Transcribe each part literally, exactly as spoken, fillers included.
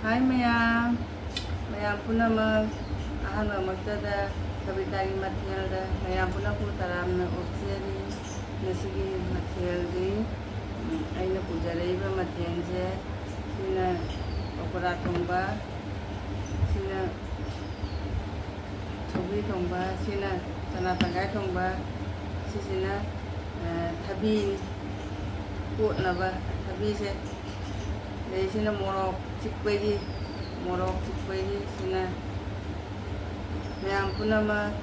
ꯍꯥꯏ ꯃꯌꯥꯝ, ꯃꯌꯥꯝ ꯄꯨꯝꯅꯃꯛ, ꯑꯍꯥꯟꯕꯃꯛꯇꯗ ꯀꯕꯤꯇꯥꯒꯤ ꯃꯊꯦꯜꯗ ꯃꯌꯥꯝ ꯄꯨꯝꯅꯃꯛꯄꯨ ꯇꯔꯥꯝꯅ ꯑꯣꯛꯆꯔꯤ꯫ ꯉꯁꯤꯒꯤ ꯃꯊꯦꯜꯗꯤ, ꯎꯝ, ꯑꯩꯅ ꯄꯨꯖꯔꯛꯏꯕ ꯃꯊꯦꯜꯁꯦ, ꯁꯤꯅ ꯄꯀꯣꯔꯥ ꯊꯣꯡꯕ, ꯁꯤꯅ ꯁꯧꯒ꯭ꯔꯤ ꯊꯣꯡꯕ, ꯁꯤꯅ ꯆꯅꯥ ꯇꯪꯈꯥꯏ ꯊꯣꯡꯕ, ꯁꯤꯁꯤꯅ, ꯑ, ꯊꯕꯤ ꯀꯣꯠꯅꯕ ꯊꯕꯤꯁꯦ, ꯑꯗꯩ ꯁꯤꯅ ꯃꯣꯔꯣꯛ ꯆꯤꯛꯄꯒꯤ, ꯃꯣꯔꯣꯛ ꯆꯤꯛꯄꯒꯤ ꯁꯤꯅ ꯃꯌꯥꯝ ꯄꯨꯝꯅꯃꯛ,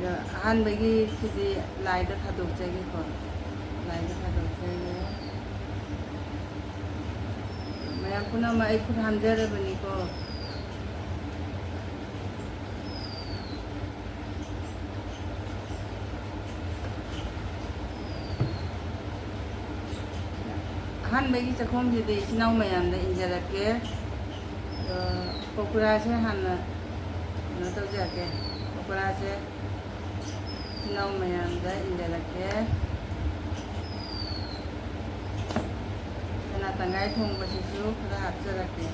ꯑ, ꯑꯍꯥꯟꯕꯒꯤ ꯁꯤꯗꯤ ꯂꯥꯏꯗ ꯊꯥꯗꯣꯛꯆꯒꯦꯀꯣ, ꯂꯥꯏꯗ ꯊꯥꯗꯣꯛꯆꯒꯦ꯫ ꯃꯌꯥꯝ ꯄꯨꯝꯅꯃꯛ ꯑꯩ ꯈꯨꯠ ꯍꯥꯝꯖꯔꯕꯅꯤꯀꯣ꯫ ꯑꯍꯥꯟꯕꯒꯤ ꯆꯥꯛꯈꯨꯝꯁꯤꯗꯤ ꯏꯆꯤꯟ ꯏꯅꯥꯎ ꯃꯌꯥꯝꯗ ꯏꯟꯖꯔꯛꯀꯦ꯫ ꯑ, ꯄꯀꯣꯔꯥꯁꯦ ꯍꯥꯟꯅ ꯀꯩꯅꯣ ꯇꯧꯖꯔꯛꯀꯦ꯫ ꯄꯀꯣꯔꯥꯁꯦ ꯏꯆꯤꯟ ꯏꯅꯥꯎ ꯃꯌꯥꯝꯗ ꯏꯟꯖꯔꯛꯀꯦ꯫ ꯆꯅꯥ ꯇꯪꯈꯥꯏ ꯊꯣꯡꯕꯁꯤꯁꯨ ꯈꯔ ꯍꯥꯞꯆꯔꯛꯀꯦ꯫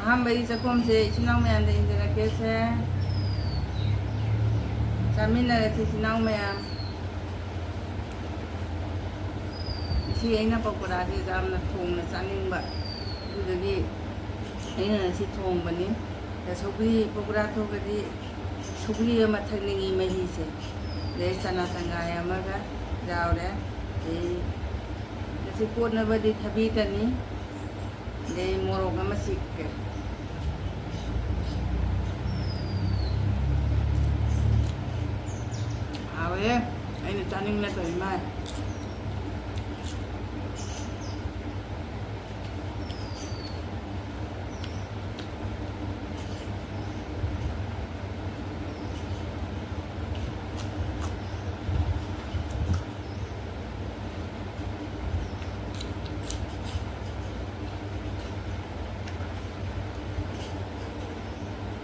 ꯑꯍꯥꯟꯕꯒꯤ ꯆꯥꯛꯈꯨꯝꯁꯦ ꯏꯆꯤꯟ ꯏꯅꯥꯎ ꯃꯌꯥꯝꯗ ꯏꯟꯖꯔꯛꯀꯦꯁꯦ꯫ ꯆꯥꯃꯤꯟꯅꯔꯁꯤ ꯏꯆꯤꯟ ꯏꯅꯥꯎ ꯃꯌꯥꯝ꯫ ꯉꯁꯤ ꯑꯩꯅ ꯄꯀꯣꯔꯥꯁꯦ ꯌꯥꯝꯅ ꯊꯣꯡꯅ ꯆꯥꯅꯤꯡꯕ, ꯑꯗꯨꯗꯒꯤ ꯑꯩꯅ ꯉꯁꯤ ꯊꯣꯡꯕꯅꯤ꯫ ꯑꯗ ꯁꯧꯒ꯭ꯔꯤ ꯄꯀꯣꯔꯥ ꯊꯣꯡꯉꯗꯤ ꯁꯧꯒ꯭ꯔꯤ ꯑꯃ ꯊꯛꯅꯤꯡꯉꯤ, ꯃꯍꯤꯁꯦ꯫ ꯑꯗꯩ ꯆꯅꯥ ꯇꯪꯈꯥꯏ ꯑꯃꯒ ꯌꯥꯎꯔꯦ꯫ ꯑꯗꯩ ꯉꯁꯤ ꯀꯣꯠꯅꯕꯗꯤ ꯊꯕꯤꯇꯅꯤ꯫ ꯑꯗꯩ ꯃꯣꯔꯣꯛ ꯑꯃ ꯆꯤꯛꯀꯦ꯫ ꯍꯥꯎꯋꯦ꯫ ꯑꯩꯅ ꯆꯥꯅꯤꯡ ꯅꯠꯇꯕ ꯏꯃꯥꯏ꯫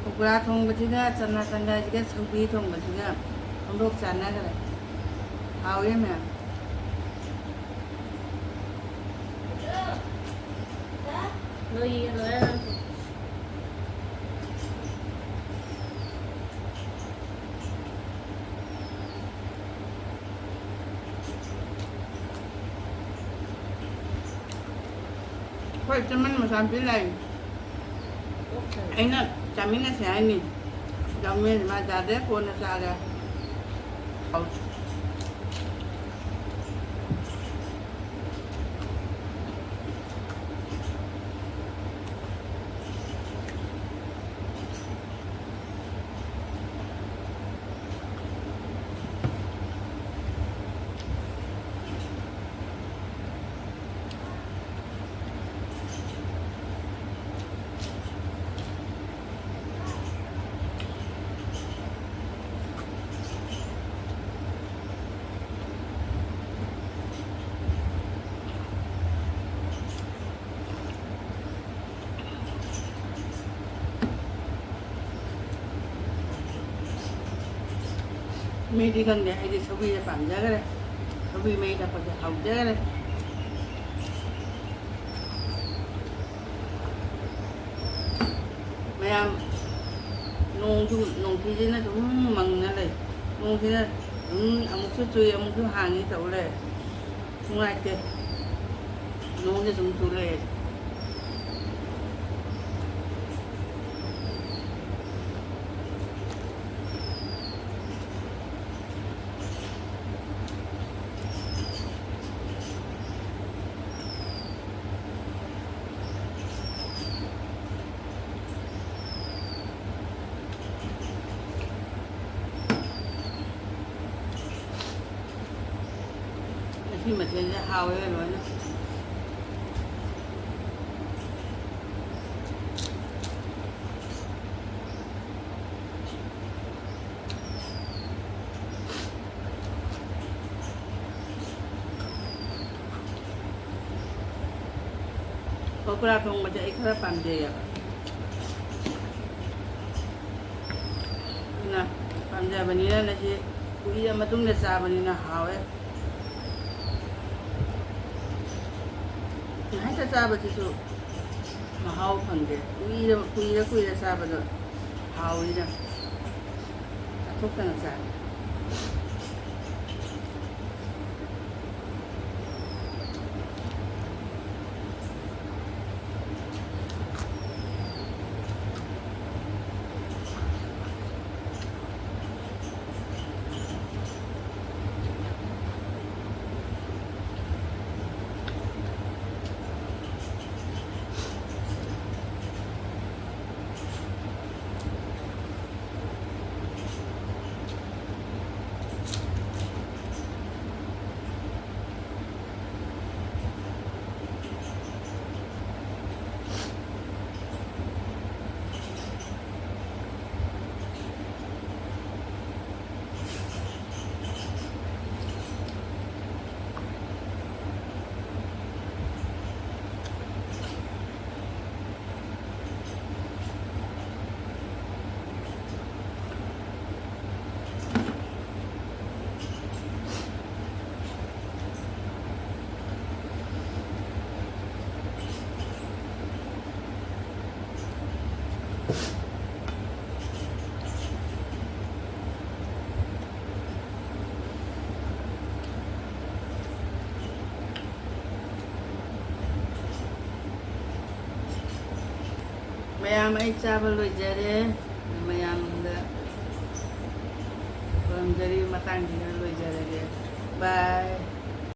ꯄꯀꯣꯔꯥ ꯊꯣꯡꯕꯁꯤꯒ ꯆꯅꯥ ꯇꯪꯈꯥꯏꯁꯤꯒ ꯁꯧꯒ꯭ꯔꯤ ꯊꯣꯡꯕꯁꯤꯒ ꯈꯣꯡꯗꯣꯛ ꯆꯥꯟꯅꯈ꯭ꯔꯦ꯫ ꯍꯥꯎꯋꯦ ꯃꯌꯥꯝ꯫ ꯅꯣꯏ ꯌꯦꯟ ꯂꯣꯏꯔꯦ ꯅꯪ꯫ ꯑꯩꯈꯣꯏ ꯏꯆꯦ ꯃꯅꯨꯡ ꯃꯆꯥ ꯅꯨꯄꯤ ꯂꯥꯛꯏ꯫ ꯑꯩꯅ ꯆꯥꯃꯤꯟꯅꯁꯦ ꯍꯥꯏꯅꯤ꯫ ꯆꯥꯃꯤꯟꯅꯁꯦ ꯃꯥ ꯆꯥꯗꯦ, ꯀꯣꯟꯅ ꯆꯥꯒꯦ꯫ ꯃꯤꯗꯤ ꯈꯪꯗꯦ, ꯑꯩꯗꯤ ꯁꯧꯒ꯭ꯔꯤꯁꯦ ꯄꯥꯝꯖꯈ꯭ꯔꯦ꯫ ꯁꯧꯒ꯭ꯔꯤ ꯃꯍꯤ ꯊꯛꯄꯁꯦ ꯍꯥꯎꯖꯈ꯭ꯔꯦ꯫ ꯃꯌꯥꯝ, ꯅꯣꯡꯁꯨ, ꯅꯣꯡꯊꯤꯁꯤꯅ ꯁꯨꯝ ꯃꯪꯅ ꯂꯩ꯫ ꯅꯣꯡꯁꯤꯅ ꯁꯨꯝ ꯑꯃꯨꯛꯁꯨ ꯆꯨꯏ, ꯑꯃꯨꯛꯁꯨ ꯍꯥꯡꯉꯤ ꯇꯧ ꯂꯩ꯫ ꯅꯨꯡꯉꯥꯏꯇꯦ꯫ ꯅꯣꯡꯁꯦ ꯁꯨꯝ ꯆꯨ ꯂꯩꯔꯦ꯫ ꯉꯁꯤ ꯃꯊꯦꯜꯁꯦ ꯍꯥꯎꯋꯦ ꯂꯣꯏꯅ꯫ ꯄꯀꯣꯔꯥ ꯊꯣꯡꯕꯁꯦ ꯑꯩ ꯈꯔ ꯄꯥꯝꯖꯩꯌꯦꯕ꯫ ꯄꯤꯖꯕꯅꯤꯅ ꯉꯁꯤ ꯀꯨꯏꯔ ꯃꯇꯨꯡꯗ ꯆꯥꯕꯅꯤꯅ ꯍꯥꯎꯋꯦ꯫ ꯉꯥꯏꯍꯥꯛꯇ ꯆꯥꯕꯁꯤꯁꯨ ꯃꯍꯥꯎ ꯐꯪꯗꯦ꯫ ꯀꯨꯏꯔ, ꯀꯨꯏꯔ, ꯀꯨꯏꯔ ꯆꯥꯕꯗꯣ ꯍꯥꯎꯋꯤꯅ ꯆꯥꯊꯣꯛꯇꯅ ꯆꯥꯏ꯫ ꯃꯌꯥꯝ, ꯑꯩ ꯆꯥꯕ ꯂꯣꯏꯖꯔꯦ꯫ ꯃꯌꯥꯝꯗ ꯈꯨꯔꯨꯝꯖꯔꯤ꯫ ꯃꯇꯥꯡꯁꯤꯗ ꯂꯣꯏꯖꯔꯒꯦ꯫ ꯕꯥꯏ꯫